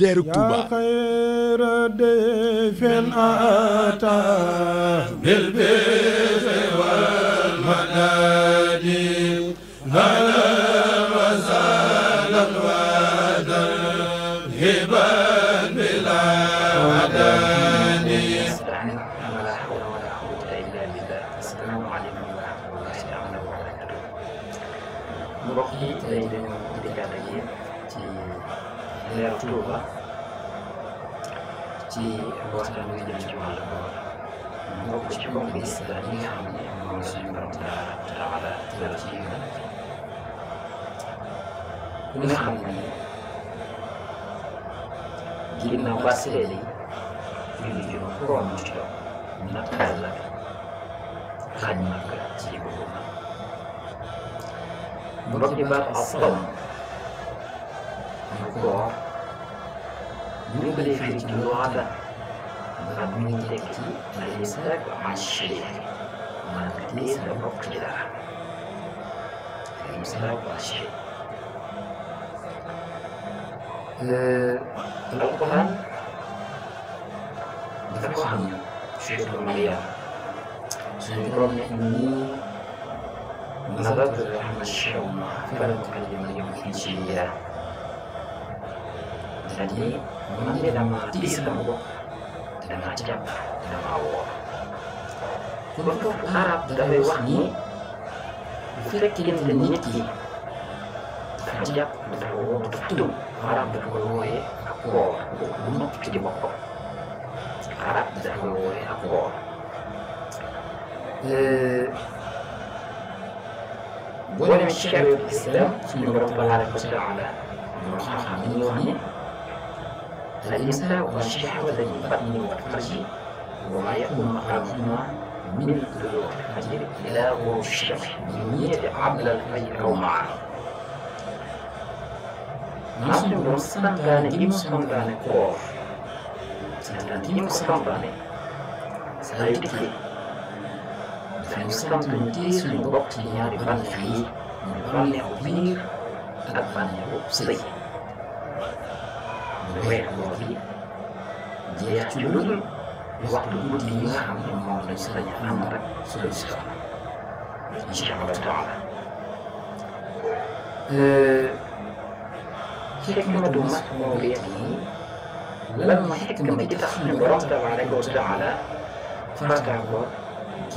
leerug Touba yaa xayra dayfin ataa bil birri wal madadi ahlan wa sahlan wa tarhiban bilaa adadi. wala hawla wala quwwata illa billah. Assalaamu aleykum wa rahmatullahi taala wa barakatuh. Mbokk yi tey dañoo dikkaat ak yéen ci leeru Touba ci waxtaan wi jëm ci wàllu koor mbokk ci mbokk yi nga xam ne moom la suñu borom taala tëral ci yoon ku nga xam ne ginnaaw ba seede julli juróom ko am ci doom natt la xañ mag ci boobu mbokk yi baat as-sawm mu koor ñu ko dee firi ci luxata nga mu ngi tekk ci al-imsaak an shay maanaam nga téye sa bopp ci dara al-imsaak an shay. Alquran dafa ko xam ne surtout Maryam suñu borom ne inni nadartu lirrahmaani sawman falan ukallima al-yawma insiya. C'est-à-dire man de damaa téye sama bopp damaa jàpp damaa woor. kon foofu arab dafay wax ni bu fekkente ne nit ki dafa jàpp dafa woor dafa tudd arab dafa koy wooyee ak woor bu noppi ci boppam arab dafa koy wooyee ak woor. boo demee ci chariatul islam suñu borom tabaaraka wa taala ñoo xam-xam ni ñu wax ni الإمساك والشهوة البطن والفرج وما يكون مقامهما من طلوع الفجر إلى غروب الشمس بنية قبل الفجر أو معه. Maksudnya bersanggane imsanggane koor sanggane imsanggane saya dikit dafa sanggane ci suñu bopp ci ñaari bànneex yi ñu bànneexu biir ak bànneexu sëy. weer boobu bi jeex ci lu dul waxtu guddi yi nga xam ne moom lañ sañ a am rek suñu si tool incha allah taala. xikmatu mas moo bi yi lan mooy xikma ji tax suñu borom tabaaraka wa taala farataal ko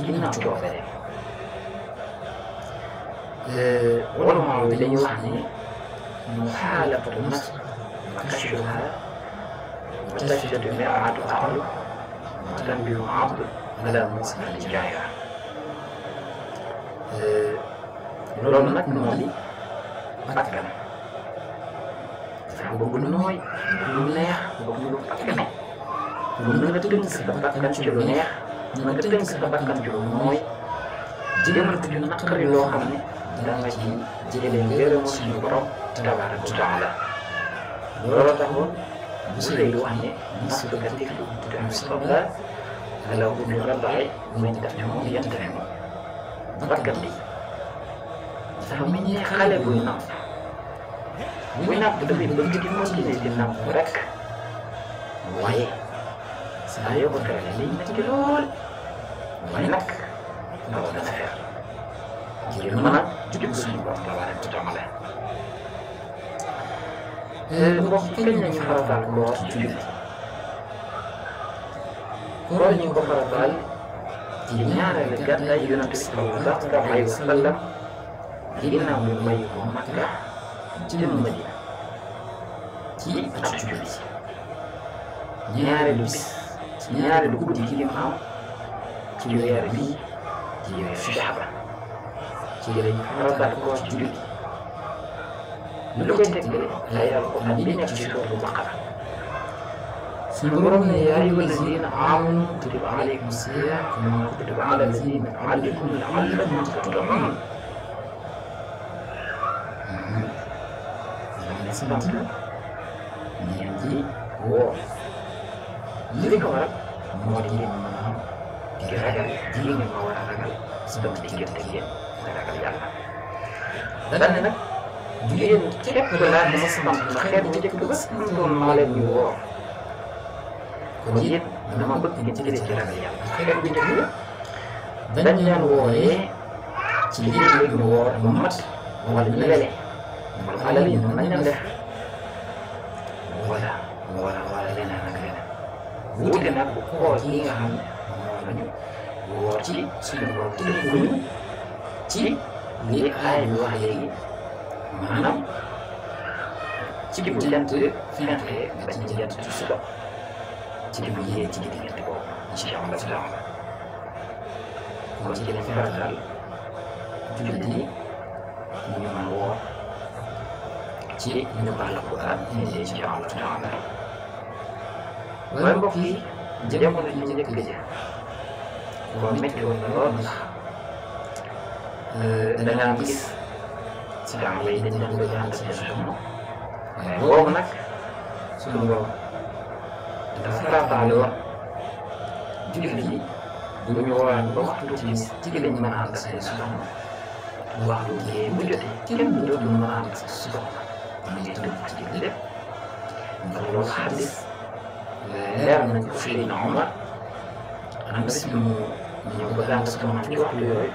ginnaaw coobare. wala maa bi dañuy wax ni mu xaalatu nas كشفها وتشهد مئة عقل وتنبيه عبد على موسى الجاهرة. loolu nag moo di bakkan dafa bëgg lu nooy lu neex bëgg lu bakkane mën nga tënk sa bakkan ci lu neex mën nga tënk sa bakkan ci lu nooy jëmal ci lu naqari loo xam ne da nga ci jëlee ngërëmu suñu borom tabaaraka wa taala. loolu taxoon bu sëy di wax ne nasu ka tifli tud'amu sabla ala kulli rad'i muy def ne moom yent ne moom bakkan bi dafa mel ni xale buy nàmp dafay bëgg di continuer di nàmp rek waaye saa yoo ko toolee liy metti lool waaye nag loolu dana fer ngir mën a jub suñu borom tabaaraka wa taala. mbokk yi kañ lañu farataal koor ci jullit koor ñu ko farataal ci ñaareelu gàddaay Yonent bi sallallahu alayhi wa sallam ginnaaw ñu bàyyi ko Makka jëm Madina ci atu jullit ñaareelu bis ci ñaareelu guddi gi mu am ci weer bii ci weeru Shaaban ci lañu farataal koor ci jullit. lu koy tegtale ay alquran bi nekk ci suuratul Baqara suñu borom ne yaa ayyuhal laziina aamanu kutiba alaykumu siyaam kamaa kutiba alal laziina min qablikum la'allakum tattaquun. yàlla sant ngeen ci woor li ko waral moo di ngeen mën a di ragal ji ngeen ko war a ragal sama diggante ak yéen ragal yàlla. dana ne nag yéen képp laa dama sant ndax xeet bu njëkk ba santoon maa leen ñu woor kon yéen dama bëgg ngeen jëlee ci ragal yàlla xeet bu njëkk ba dañ leen wooyee ci lii ñu woor mu mat wala ñu lele wala alal yi noonu lañ leen def wala leneen ak leneen wuute nag bu koor yi nga xam ne moom lañu woor ci suñu borom tënkuñu ci lii aay bi wax léegi maanaam ci bu jant fenkee ba ci jant ci suba ci li mu yee ci diggante boobu incha allah taala kon ci lañ farataal jullit yi ñu mën a woor ci ñu baal Alxuraan indi incha allah taala waaye mbokk yi jamono ji njëkk ji boo métti woon na lool ndax dangaa gis ci daan yi dañ leen bëgg a ànd seen soxna waaye boobu nag suñu borom dafa farataale woon jullit yi bu ñu woowaan ba waxtu timis ci lañ mën a ànd seen soxna bu waxtu jigéen bu jotee kenn du dootul mën a ànd sa soxna ñu ngi tënk ci lépp ndax loolu xadis leer nañ ko Seydina Omar am bés bi mu ñëw ba daan soxnaam ci waxtu yooyu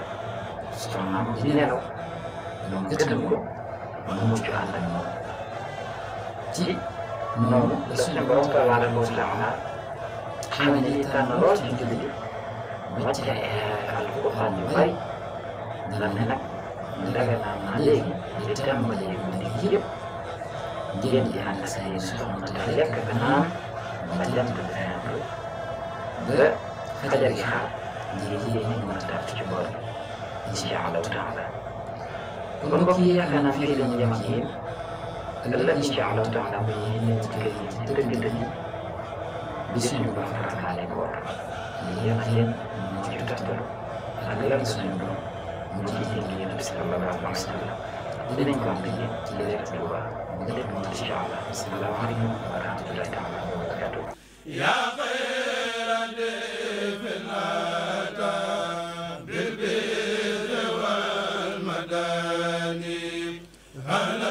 soxnaam di nelaw moom gëtëm ko mu mucc ànd ak moom ci noonu la suñu borom tabaaraka wa taala xam ne li tànn lool ci jullit yi wàcce ay alxuraan yu bari dana ne nag daganaan naa léegi di tàmbalee guddi gi yëpp ngeen di ànd ak seen soxna te lekk ak naan ba jant bi fenk ba fajar gi xaar ngir yéen ñi mën a tàpp ci boor bi incha allahu taala kon mbokk yi yaakaar naa fii la ñu yem ak yéen ëllëg incha allahu taala bu ñu leen ci kër yi ci dëgg-dëgg bi suñu borom farataale koor yéen ak yéen ñu ci taftalu ak lan suñu borom mu ci yéen yéen bi sallallahu alayhi wa sallam dinañ ko am ak yéen ci leer Tuuba ba lépp mu incha allah asalaamaaleykum wa rahmatullahi taala wa barakatuh هلا